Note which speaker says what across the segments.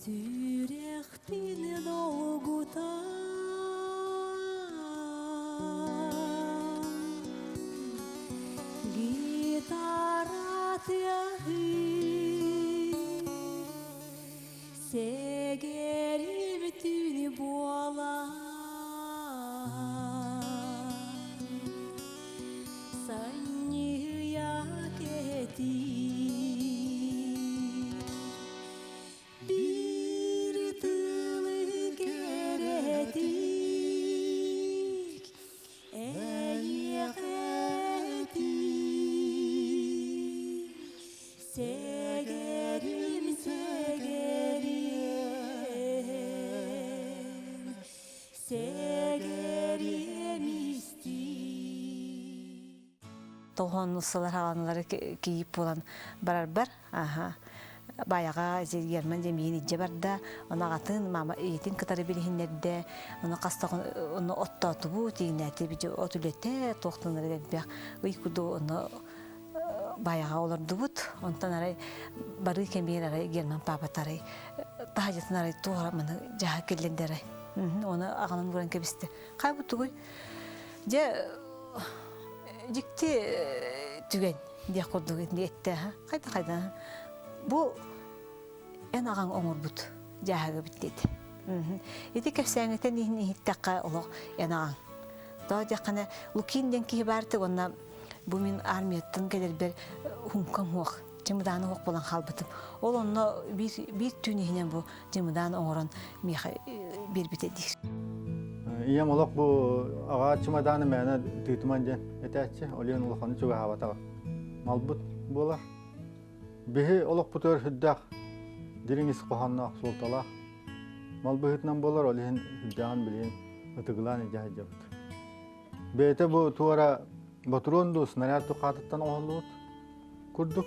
Speaker 1: Сүрэхпин долгутан Гитара тыаһын Сэгэрим түүн буолан Санньыйа кэтиир Биир тылы кэрэтик эйиэхэ этиир Сэгэрим сэгэриэм сэгэриэм истиий
Speaker 2: Тоҕон сылар хааланылары кийип буолан барарбар аха баяҕа Герман дьэмиин илдьэ барда ону аҕатын мама ийэтин кытары билиһиннэрдэ ону хаста ону оттоотубут тииҥнээтибит от үлэтэ туохтанары элбэх ый курдук ону баяҕа олордубут онтон арай барыы кэмигэр арай Герман папата арай таһдьатын арай туох маны дьаһа киллэрдэ арай ону аҕалан уран кэбистэ хайбут тугуй дьэ дьикти түгэн диэх курдук эттэ хайда хайда бу эн аҕаҥ оҥорбут дьааһыгыбыт диэти ити кэпсээҥҥитэн иһин иһиттэххэ олох эн аҕаҥ тоҕо диэххинэ Лукин диэн киһи баарты уонна бу мин армияттан кэлэрбэр хумкам хуох чымыдааны хуох буолан хаалбытым ол онно биир биир түүн иһинэн бу чымыдаан оҥорон миэхэ биэрбитэ диир
Speaker 3: Ийэм олох бу аҕа чымадааны мээнэ тыытыман диэн этээччи, олион улаханы чугаһаабатаҕа. Малбыт буолар. Биһи олохпутугар сүрдээх дириҥ ис хоһоонноох, суолталаах мал быһыытынан буолар, ол иһин сүрдээҕин билигин ытыгылаан илдьэ сылдьабыт. Бэйэтэ бу туора ботуруон дуу, снаряд тухаатыттан оҥоһуллубут курдук.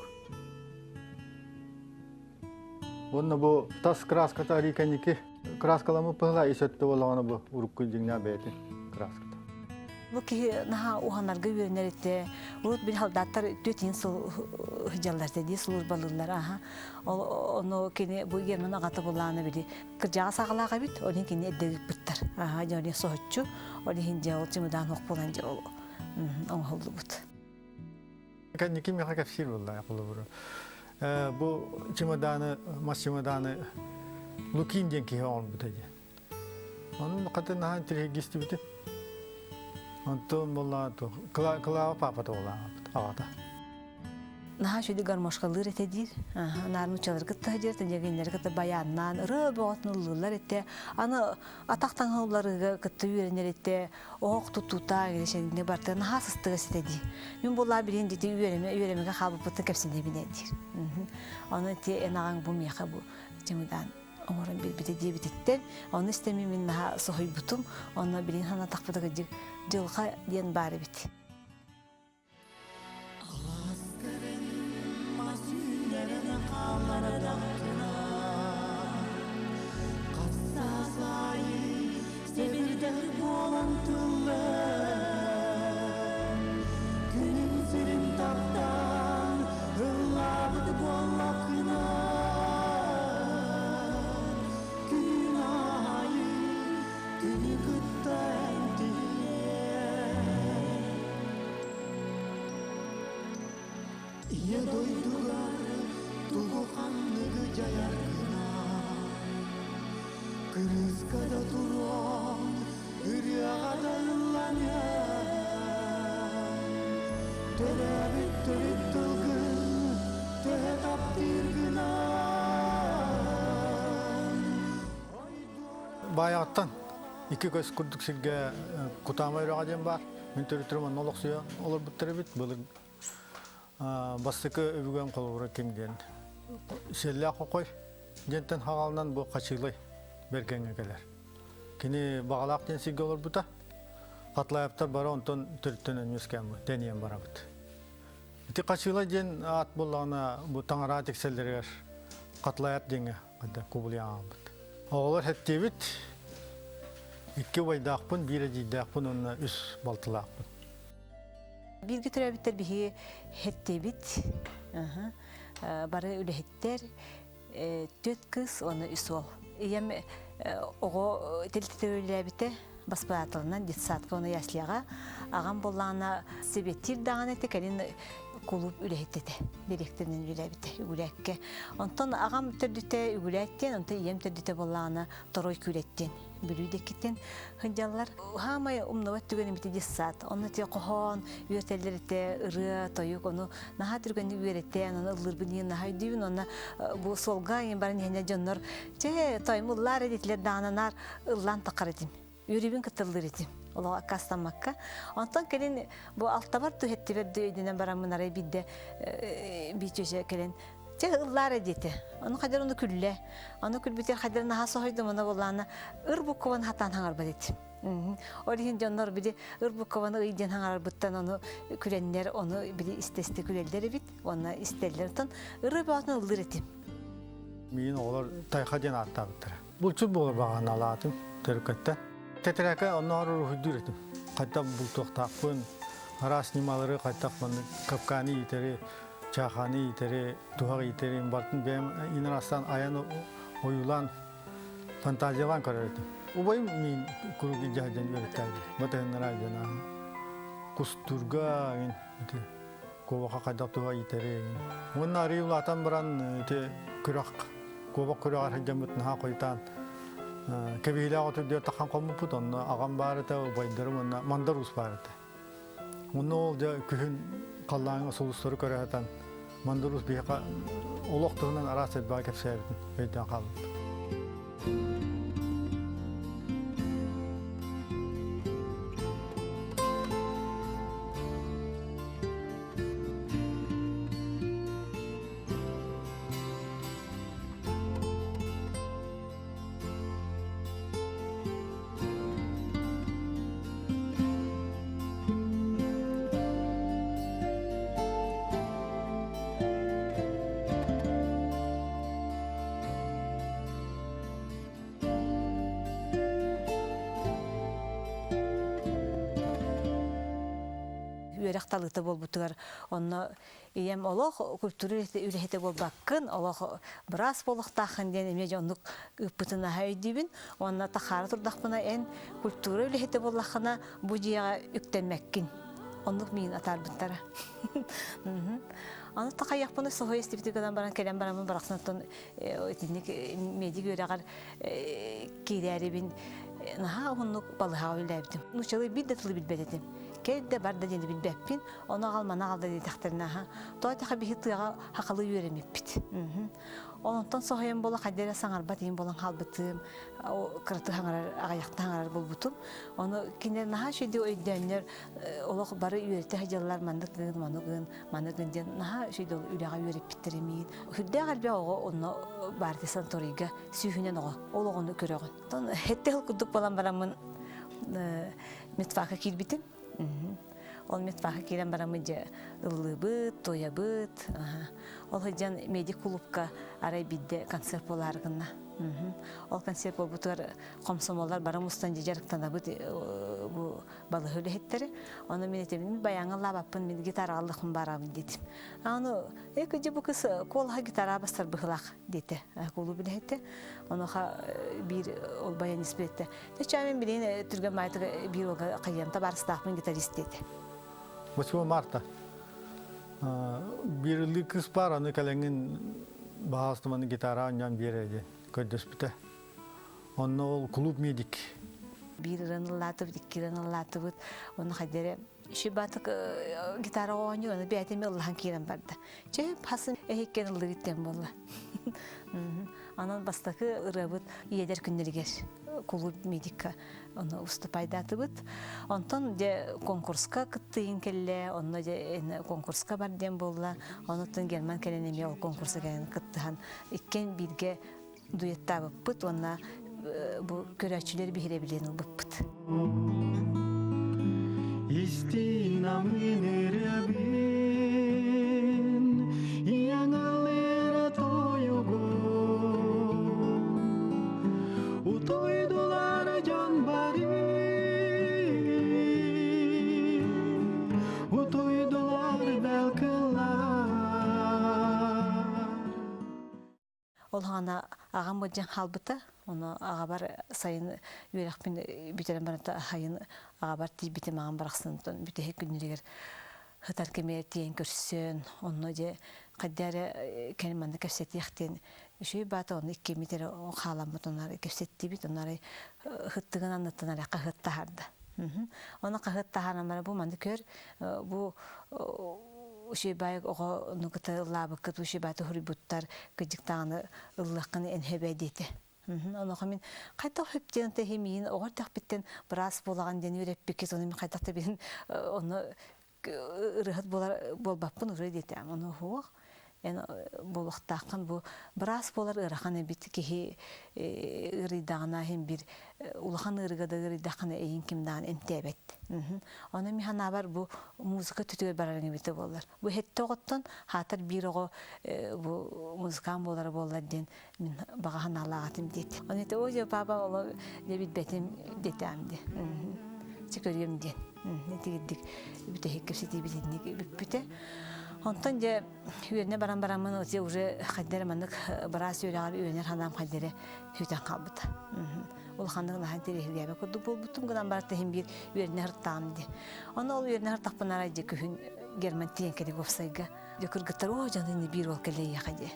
Speaker 3: Уонна бу тас краската арыы кэнники краскаламмыт быһыла ис өттө буоллаҕына бу урукку дьиҥнээх бэйэтин краската.
Speaker 2: Бу киһи наһаа уһанарга үөрэнэр этэ. Урут били солдаттар түөтүн сыл сылдьаллар этэ дии службалыыллар аха. Ол ону кини бу Герман аҕата булаана били кырдьаҕас аҕалаах эбит, ол иһин кини эрдэ ыыппыттар. Аха дьэ ол соһуччу, ол иһин дьэ ол чымыдаан ох буолан дьэ ол оҥоһуллубут.
Speaker 3: Кэнники миэхэ кэпсиир буолла холобуру. Бу чемоданы, мас чемоданы Лукин диэн киһи оҥорбута диэн. Онун хатын наһаа интириэһиргистибитим. Онтон буоллаҕа Клава папата буоллаҕа аҕата.
Speaker 2: Наһаа үчүгэй гармошкалыыр этэ диир. Наар нууччалары кытта сылдьар, тэньэгиннэри кытта баяннаан ырыа бөҕөтүн ыллыыллар этэ. Аны атах таҥаһылларыга кытта үөрэнэр этэ. Оһох тутуута гречанины барыта наһаа сыстыгас этэ дии. Мин буоллаа билин дити үөрэмэ үөрэмэгэ хаалбыппыттан кэпсэнэбин диир. Ону ити эн аҕаҥ бу миэхэ бу чемодан оҥорон биэрбитэ диэбититтэн ону истэммин мин наһаа соһуйбутум. Онно билин санаатахпыта кырдьык дьылҕа диэн баар эбит.
Speaker 1: Алаастарын мас үүннэрэн хааллардаххына Хас саас аайы сэбирдэх буолан тыллар Күнүн сирин таптаан ыллаабыт буоллаххына Күн аайы күнү кытта эмтиһиэ Ийэ дойдугар тугу ханныгы дьайаргына Кырыыска да туруон, ырыаҕа да ылланыаҥ Төрөөбүт төрүт тылгын төһө таптыыргынан
Speaker 3: Баайаҕаттан икки көс курдук сиргэ Кутаама үрэҕэ диэн баар. Мин төрүттэрим онно олохсуйа олорбуттар эбит. Былыр бастакы өбүгэм холобура ким диэн Сиэллээх Хохой диэнтэн хаҕалынан бу Хачыылай Бэргэҥҥэ кэлэр. Кини Баҕалаах диэн сиргэ олорбута. Хатлаевтар бары онтон төрүттэнэн үөскээн тэнийэн барабыт. Ити Хачыылай диэн аат буоллаҕына бу таҥараа тиксэллэригэр Хатлаев диэҥҥэ кубулуйан хаалбыт. Оҕолор хэттиэбит. Икки убайдаахпын, биир эдьиийдээхпин уонна үс балтылаахпын.
Speaker 2: Бииргэ төрөөбүттэр биһиги хэттиэбит. Бары үлэһиттэр. Түөрт кыыс уонна үс уол. Ийэм оҕо тэрилтэтэ үлэлээбитэ, баспырааталынан детсадка уонна яслияҕа. Аҕам буоллаҕына сэбиэттиир даҕаны этэ, кэлин кулууп үлэһитэ этэ, дириэктэринэн үлэлээбитэ Үгүлээккэ. Онтон аҕам төрдүтэ Үгүлээт диэн, онтон ийэм төрдүтэ буоллаҕына Торой Күүлэт диэн Бүлүү диэкиттэн сылдьаллар. Хаамай умнубат түгэним ити детсад. Онно ти хоһоон үөрэтэллэр этэ, ырыа, тойук, ону наһаа түргэнник үөрэтэн, ону ыллыырбын иһин наһаа өйдүүбүн. Онно бу суолга иһин баран иһэнэ дьоннор чэ, тойум ыллаар диэтилэр даҕаны наар ыллаан таххар этим. Үөрүүбүн кытта ыллыыр этим. Олох аккаастаммакка. Онтон кэлин бу алтабар түһэттибэр өйдөнөн бараммын арай биирдэ биир кэлэн Чэ ыллаар диэтэ. Ону хайдар ону күллэ. Ону күлбүтэр хайдар наһаа соһуйдум ону буоллаана ыр буккубан хатаан хаҥарбат этим. Ол иһин дьоннор били ыр буккубаны ый диэн хаҥарарбыттан ону күлэннэр ону били истэ-истэ күлэллэр эбит уонна истэллэр. Оттон ыры бөҕөтүн ыллыыр этим.
Speaker 3: Миин оҕолор тайха диэн ааттаабыттара. Булчут буолар баҕаналаатым төрүккэттэн. Тэтэрээкэ оннооҕор уруһуйдуур этим. Хайдах бултуохтаахпын, араас ньымалары хайдах маннык капканы иитэри, чааханы иитэри, туһах иитэри барытын бэйэм инарастан айан ойуулаан фантазиялаан көрөр этим. Убайым миин куруук илдьэ сылдьан үөрэттээбит. Батыһыннара дьон кустуурга ити куобаха хайдах туһа иитэри. Уонна арыый улаатан баран ити күрэх куобах күрэҕэр сылдьаммыт наһаа хойутаан кэбиһиилээх оту үрдүгэр таххан хоммуппут. Онно аҕам баар этэ, убайдарым уонна Мандар Уус баар этэ. Онно ол дьэ күһүн халлааҥҥа сулустары көрө сатан Мандар Уус биһиэхэ олох туһунан араас элбэҕи кэпсээбитин өйдөөн хаалбыт.
Speaker 2: Үөрэх талыыта буолбутугар онно Ийэм олох культура үлэһитэ буолбаккын, олох быраас буолуохтааххын диэн эмиэ дьоннук ыыппытын аһа өйдүүбүн. Уонна тахаара турдахпына эн культура үлэһитэ буоллаххына бу дьиэҕэ үктэммэккин. Оннук миин атаарбыттара. Аны тахайахпына соһуйа истибити гынан баран кэлэн бараммын барахсантан итинник медик үөрэҕэр киирээрибин наһаа уһуннук балыһаҕа үлэлээбитим. Нууччалыы биир да тылы билбэт этим. Кэл да бар да диэни билбэппин. Ону аҕал, маны аҕал да диэтэхтэринэ аһа. Тоҕо диэтэххэ биһи тыаҕа хахалы үөрэммиппит. Онтон соһуйан буола хайда эрэ саҥарбат иһин буолан хаалбытым. Кыраты хаҥарар, аҕыйахта хаҥарар буолбутум. Ону кинилэр наһаа үчүгэйдик өйдөөннөр олох бары үөрэтэ сылдьаллар маннык гын, маны гын, маны гын диэн наһаа үчүгэй үлэҕэ үөрэппиттэр эмиин. Сүрдээх элбэх оҕо онно баар санаторийга сүүһүнэн оҕо. Ол оҕону көрөҕүн. Оттон хэттэ сыл курдук буолан бараммын медфакка киирбитим. Ол медфакка киирэн бараммын дьэ ыллыыбыт, туойабыт. Ол сылдьан медик кулуупка арай биирдэ концерт буолаары гынна. Ол концерт буолбутугар комсомоллар бары мустан дьэ дьарыктанабыт бу балыһы үлэһиттэри. Ону мин этим баяҥҥа ыллаабаппын, мин гитараҕа ыллахпын баарабын диэтим. Аны э кыдьы бу кыс куолаһа гитара бастар быһылаах диэтэ кулууп үлэһитэ. Онуоха биир ол баянист билэттэ. Чэ, билигин түргэн баайтыга биир уолга хайыам табаарыстаахпын гитарист диэтэ.
Speaker 3: 8 марта. Биир ыллыы кыыс баар, аны кэлэҥҥин баһаалыстыманы гитара оонньоон биэрэр диэн көрдөспүтэ. Онно ол клуб медик.
Speaker 2: Биир ыран ыллаатыбыт, икки ыран ыллаатыбыт. Онно хайдары Шибатык гитара оонньуур, аны бэйэтин ыллаһан киирэн барда. Чэ, хасын эһиккен ыллыгыт диэн буолла. Онон бастакы ырыабыт ийэлэр күннэригэр кулууп медикка ону уступайдаатыбыт. Онтон дьэ конкурска кыттыйын кэллэ, онно дьэ конкурска бар диэн буолла. Онуттан Герман кэлэн эмиэ ол конкурса кэлэн кыттыһан иккиэн бииргэ дуэттаабыппыт уонна бу көрөөччүлэр биһирэбилин ылбыппыт.
Speaker 1: Истин намын ырыабын, Иэҥалыра тойугун, Утуйдулар дьон бары, Утуйдулар бэл кыллар.
Speaker 2: Ол хаҕана аҕам быдьан хаалбыта. Ону аҕабар сайын үөрэхпин бүтэрэн баран сайын аҕабар тиийбитим аҕам барахсантан бүтэһик күннэригэр сытар кэмигэр тиийэн көрсөн, онно дьэ хайда эрэ кэлин манна кэпсэтиэх диэн үчүгэй баата онно иккиэммит эрэ хааламмыт онно кэпсэттибит онно арай ыһыттыгын анныттан эрэ хаһыат таһаарда. Ону хаһыат таһааран баран бу манны көр бу үчүгэй баайык оҕону кытта ыллаабыккыт үчүгэй бааты суруйбуттар кырдьык даҕаны ыллыаххын эн диэтэ. Онуоха мин хайдах сөп диэн тэһи миин оҕо эрдэхпиттэн быраас буолаҕын диэн үөрэппиккит ону мин хайдах да билин ону ырыаһыт буолар буолбаппын ырыа диэтэм ону суох эн буолуохтааххын бу быраас буолар ыарахан эбит киһи ыарыйдаҕына иһин бир улахан ыарыыга да ыарыйдаххына эйин ким даҕаны эмтээбэт ону мин санаабар бу музыка түтүгэр барарыҥ эбитэ буоллар бу хэттэ оҕоттон хаатар биир оҕо бу музыкант буолара буоллар диэн мин баҕа санаалаах этим диэт. Оны этэ, ой, папа, оло дьэ билбэтим диэтэҕим диэн. Чэ көрүөм диэн. Итигирдик бүтэһик кэпсэтиибит итинник бүппүтэ. Онтон дьэ үөрэнэ баран бараммын уже уже хайда эрэ маннык быраас үөрэҕэр үөрэнэр санаам хайда эрэ сүтэн хаалбыта. Улаханнык наһаа интэриэһиргээбэт курдук буолбутум гынан баран иһин биир үөрэнэ сырыттаҕым дии. Ону ол үөрэнэ сырыттахпына арай дьэ күһүн Герман тиийэн кэлик уопсайга Дьэ кыргыттар оо дьону ини биир уол кэлиэйэхэ дии.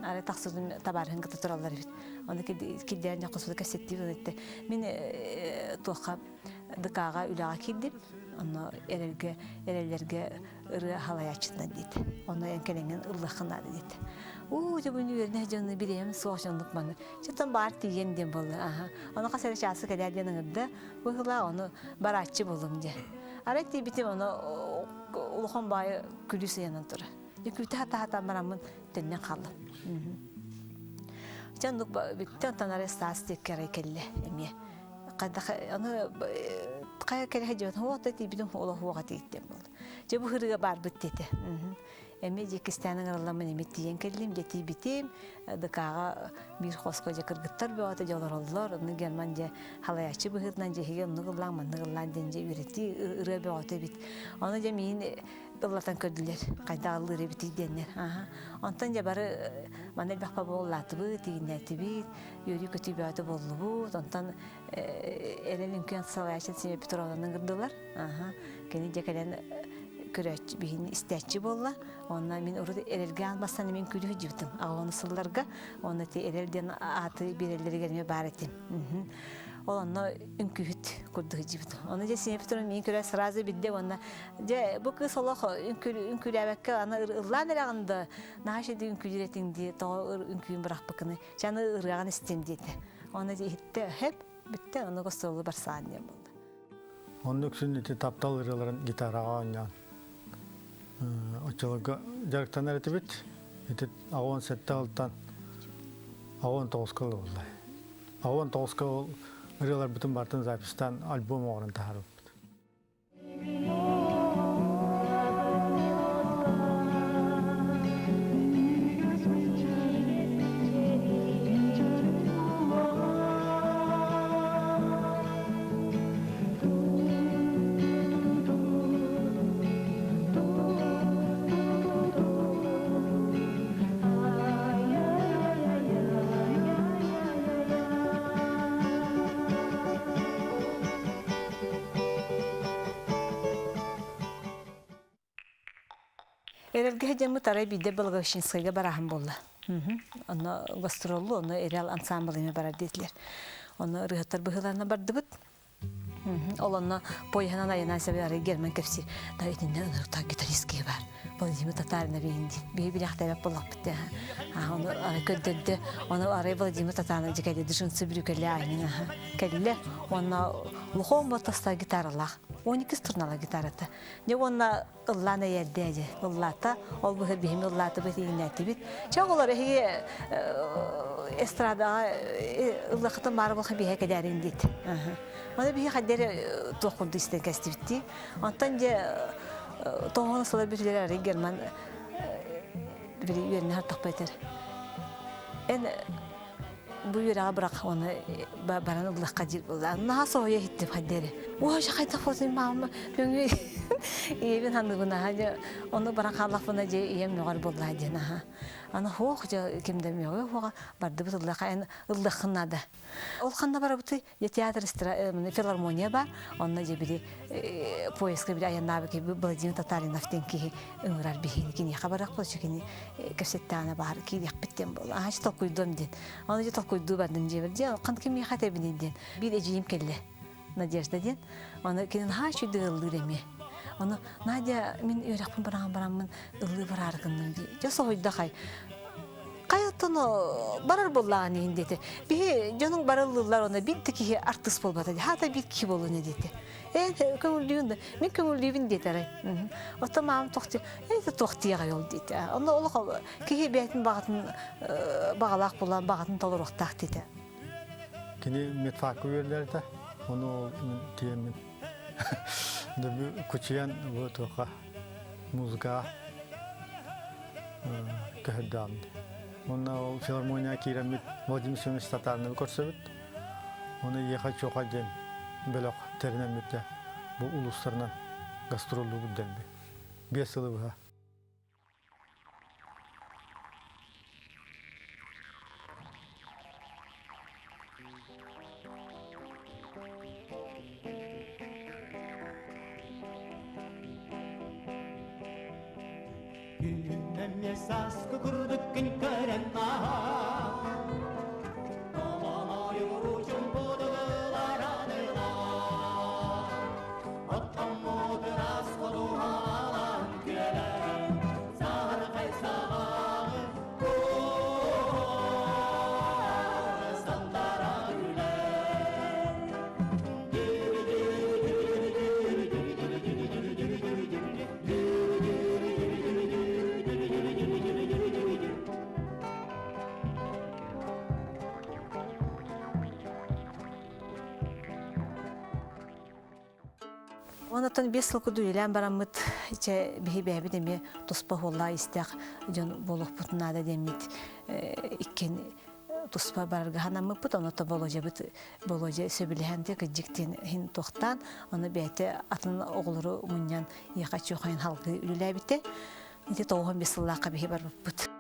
Speaker 2: Арай тахсыбытым табаарыһын кытта тураллар эбит. Ону кирдээн дьон хосута кэпсэттиибин этте. Мин туохха ДК-ҕа үлэҕэ киирдим. Онно эрэлгэ эрэллэргэ ырыа халайааччытынан диэт. Ону эн кэлэҥҥин ыллыаххын наада диэт. Уу дьэ бу үөрэнэ дьону бириэмэм суох дьоннук маны. Чөтөн баар тиийэн диэн буолла. Аха. Ону хас эрэ чаасы кэлээр диэн ыҥырда. Быһыылаах ону барааччы буоллум диэн. Арай тиийбитим ону улахан баайы күлүү сыйанан турар. Күүтэ хата-хата бараммын төннөн хааллым. Дьэ оннук бүттэ онтон арай саас диэки арай кэллэ эмиэ. Хайдах аны хайа кэлэ сылдьыбат уота тиийбитим олох уоҕа тиийдим буолла. Дьэ бу ырыа баарбыт диэтэ. Эмиэ дьэ иккистээн ыҥырылламмын эмиэ тиийэн кэллим, дьэ тиийбитим ДК-ҕа биир хоско дьэ кыргыттар бөҕөтө дьэ олороллор, онно Герман дьэ халайааччы быһыытынан дьэ эһиги оннук ыллааҥ, маннык ыллааҥ диэн дьэ үөрэтии ырыа бөҕөтө эбит. Ону дьэ миигин ыллатан көрдүлэр, хайдах ыллыыр эбитий диэннэр. Онтон дьэ бары манна элбэх буоллаатыбыт, тигиннээтибит, үөрүү-көтүү бөҕөтө буоллубут. Онтон эрэл үҥкүүн салайааччы Семен Петровнаны ыҥырдылар. Кини дьэ кэлэн көрөөччү, биһини истээччи буолла. Онно мин урут эрэлгэ аан бастаан мин күлүү сылдьыбытым. Аҕаланы сылларга. Онно ити эрэл диэн ааты биэрэллэригэр эмиэ баар этим. Ол онно үҥкүүһүт курдук сылдьыбытым. Ону дьэ Семен Петровна миигин көрө сразу билдэ уонна дьэ бу кыыс олох үҥкүүлээбэккэ аны ыллаан эрэҕин да наһаа үчүгэй үҥкүүлүүр этиҥ дии тоҕо үҥкүүн бырахпыккыный чэ аны ырыаҕын истиэм диэтэ. Онно дьэ иһиттэ хэп бүттэ онно гостуолу барсаан диэн буолла.
Speaker 3: Оннук үксүн ити таптал ырыаларын гитараҕа оонньоон оччолорго дьарыктанар этибит. Ити аҕыс сэттэ алтан аҕыс тоҕуска ылыллар. Аҕыс тоҕуска ол ырыаларбытын барытын записьтаан альбом оҥорон таһаарбыппыт.
Speaker 2: Эрэлгэ дьэммит арай биирдэ Благовещенскайга барааһын буолла. Онно гастроллу, онно Эрэл ансамбл эмэ барар диэтилэр. Онно ырыаһыттар быһыыларына бардыбыт. Ол онно поеһынан айанан сэбэ арай Герман кэпсиир. Да итиннэ ынырыктаах гитарист киһи баар. Владимир Татаринов иһин диир. Биһи билэхтээбэт буоллахпыт дии. Ону арай көрдөрдө. Ону арай Владимир Татаринов дьэ кэллэ джинсы бүрүкэлэ айнын кэллэ. Уонна лухом ботаста гитаралаах. 12 струналаах гитарата. Дьэ уонна ыллаан эйэрдээ дьэ ыллаата ол быһыр биһими ыллаатыбыт ииннээтибит чэ оҕолор эһиги эстрадаҕа ыллахытын баара буолха биһэ кэдээриҥ диит оны биһи хайдер туох курдук истэн кэстибиттии онтон дьэ тоҕоон сылар бүтүлэр арый герман били үөрэнэ хартахпа этэр эн. Бу үөрэҕи бырах оны баран ыллахха диир буолла. Наһаа соһуйа иһиттим хайдары. Ой, хайдах болсун маама көҥү ийэбин ханныгын аха ону баран хааллахпына дьэ ийэм мөҕөр буолла диэн аха. Аны хуох дьэ ким да мөҕүө хуоҕа бардыбыт ыллаха эн ыллаххын наада. Ол ханна барабытый? Дьэ театр филармония бар. Онно дьэ били поездка били айаннаабы киһи Владимир Татаринов диэн киһи ыҥырар биһини киниэхэ барыахпыт кини кэпсэттэҕинэ баар киириэхпит диэн буолла. Аһа толкуйдуом диэн. Ону дьэ толкуйдуу бардым дьиэбэр. Дьэ хан кимиэхэ этэбиний диэн. Биир эдьиийим кэллэ. Надежда диэн. Аны кини наһаа үчүгэй ыллыыр эмиэ. Ону Надя мин үөрэхпин быраҕан бараммын ыллыы бараары гынным дии. Дьэ соһуйда хай. Хайаттан барар буоллаҕын иһин диэтэ. Биһи дьонуҥ барыллыыллар онно биир да киһи артыыс буолбата дии. Хаата биир киһи буолуо диэтэ. Ээ көҥүллүүбүн да мин көҥүллүүбүн диэтэ арай. Оттон маам тохти ээ туох диэҕэй ол диэтэ. Онно олох киһи бэйэтин баҕатын баҕалаах буолан баҕатын толоруохтаах диэтэ.
Speaker 3: Кини медфакка үөрдэрдэ, ону тиэммин кучуйан бу туохха музыкаҕа көһөрдөҕүм. Уонна ол филармонияҕа киирэммит Владимир Семенович Татарновы көрсөбүт. Оны Еха Чоха диэн бөлөх тэринэммит бу улуустарынан гастроллуубут дэлби. 5 сылы быһа.
Speaker 1: Күннэммэ сааскы курдук күн көрөн аһа
Speaker 2: Онтон 5 сыл курдук үлэлээн бараммыт, чэ биһи бэйэбит эмиэ туспа хуоллаа истээх дьон буолуохпутун наада диэммит иккиэн туспа барарга санаммыппыт. Ону то Болодьабыт Болодьа сөбүлэһэн дии кырдьык диэн иһин туохтаан, ону бэйэтэ атын оҕолору мунньан иэхэ чуохайын халгыы үлэлээбитэ. Ити 95 сыллаахха биһи барбыппыт.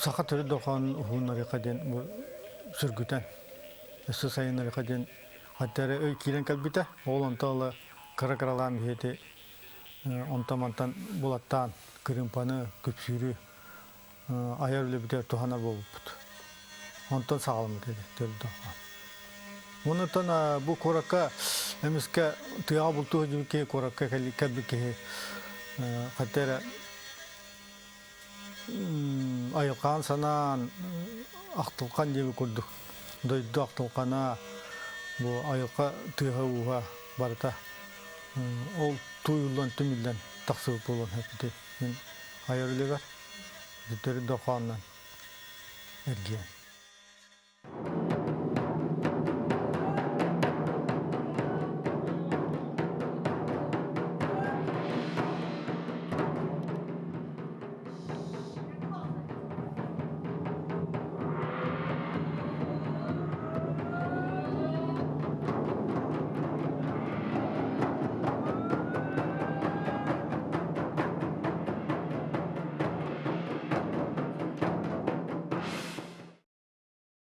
Speaker 3: Саха төрүт дорҕоонун уһууннарыха диэн бу сүргүтэн, өссө сайыннарыха диэн хатта эрэ өй киирэн кэлбитэ. Ол онто ыла кыра-кыралаан биһиэти онтон-мантан булаттаан кырыымпаны, күпсүүрү айар үлэбитигэр туһанар буолбуппут. Онтон саҕаламмыт этэ төрүт дорҕоон. Онтон бу куоракка эмискэ тыаҕа бултуу сылдьыбыт киһи куоракка кэлбит киһи хатта эрэ айылҕаан санаан ахтылхан диэби курдук дойду ахтылхана бу айылҕа тыаһа-ууһа барыта ол тууйуллан түмүллэн тахсыбыт буолуон сөп ити мин айар үлэбэр төрүт дорҕоонунан эргийэн.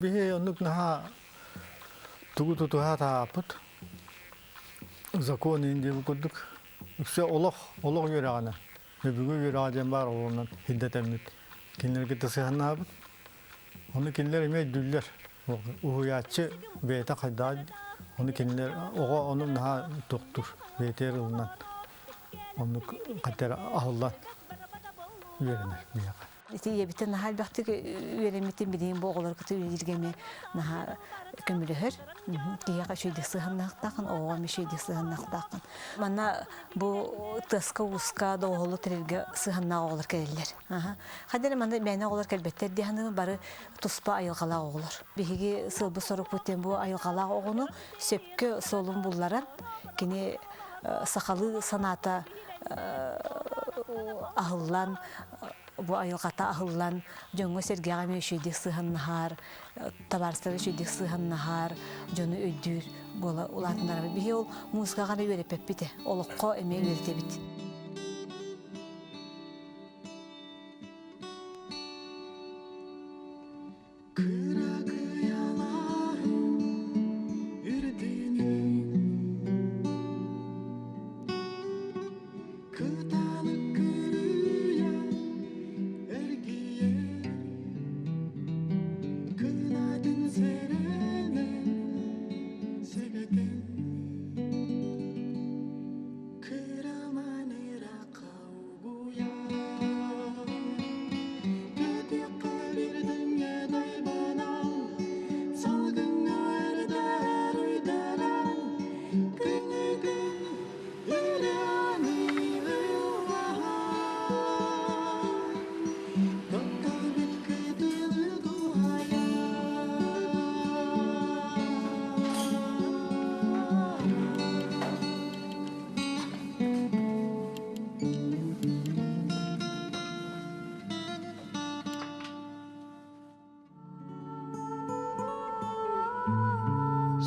Speaker 3: Биһи оннук наһаа тугу тутуһа тааппыт. Закон диэн курдук. Үксэ олох, олох үөрэҕинэ. Өбүгэ үөрэҕэ диэн баар олоҕунан сирдэтэммит. Кинилэргэ да сыһаннаабыт. Ону кинилэр эмиэ өйдүүллэр. Уһуйааччы бэйэтэ хайдаҕа ону кинилэр оҕо ону наһаа тохтуур бэйэтигэр ылынан оннук хайдах эрэ аһыллан үөрэнэр биһиэхэ.
Speaker 2: Ити ийэбиттэн наһаа элбэхтик үөрэммитим билигин бу оҕолору кытта үлэлииргэ эмиэ наһаа көмөлөһөр. Киһиэхэ үчүгэйдик сыһыаннаахтааххын, оҕоҕо эмиэ үчүгэйдик сыһыаннаахтааххын. Манна бу тыаска-ууска, доҕуһуоллу тэрилгэ сыһыаннаах оҕолор кэлэллэр. Хайда эрэ манна мээнэ оҕолор кэлбэттэр дии саныыбын, бары туспа айылҕалаах оҕолор. Биһиги сыалбыт-сорукпут диэн бу айылҕалаах оҕону сөпкө суолун булларан, кини сахалыы санаата аһыллан, бу айылҕата аһыллан, дьоҥҥо-сэргэҕэ эмиэ үчүгэйдик сыһыаннаһар, табаарыстарга үчүгэйдик сыһыаннаһар, дьону өйдүүр буола улаатыннарабыт. Биһи ол музыкаҕа эрэ үөрэппэппит ээ, олоххо эмиэ үөрэтэбит.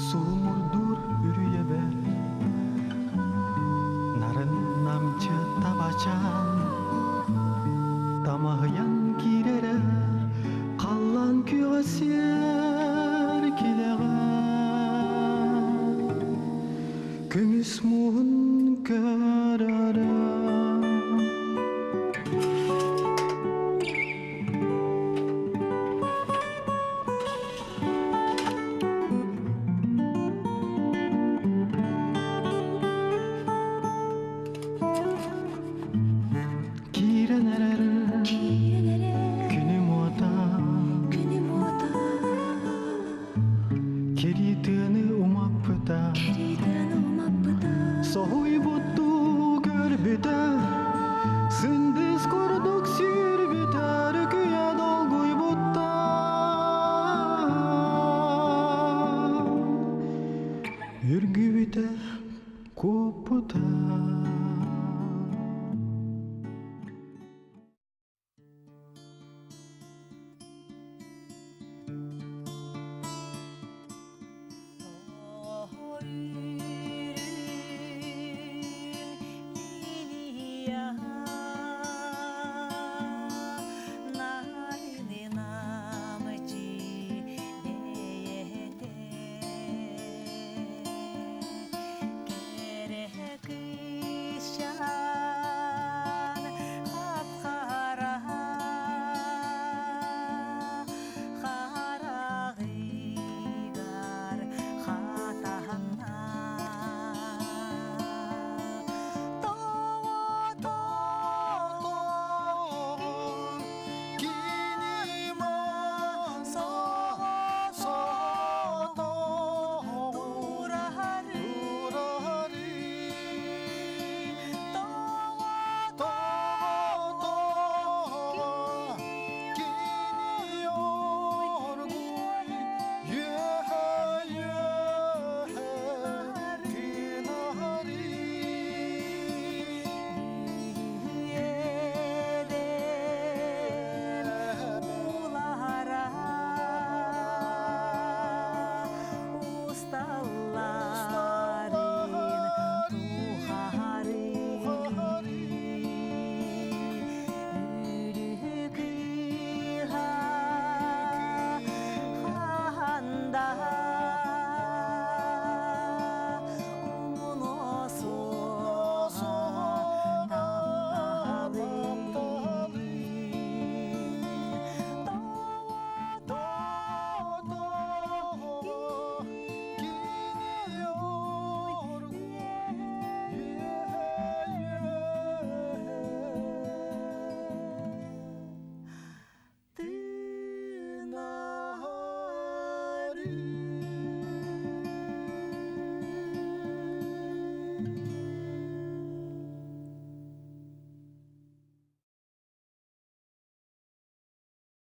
Speaker 1: Суумурдуур үрүйэбэр нарын намчы табачаан тамаһыйан киирэрэ халлаан күөҕэ сиэр килэҕэ көмүс мууһун көрөрө. Киирэн эрэр күнүм уота Кэрии тыаны умаппыта Соһуйбуттуу көрбүтэ Сындыс курдук сүүрбүтэ Өрүкүйэ долгуйбута Үргүбүтэ куоппута.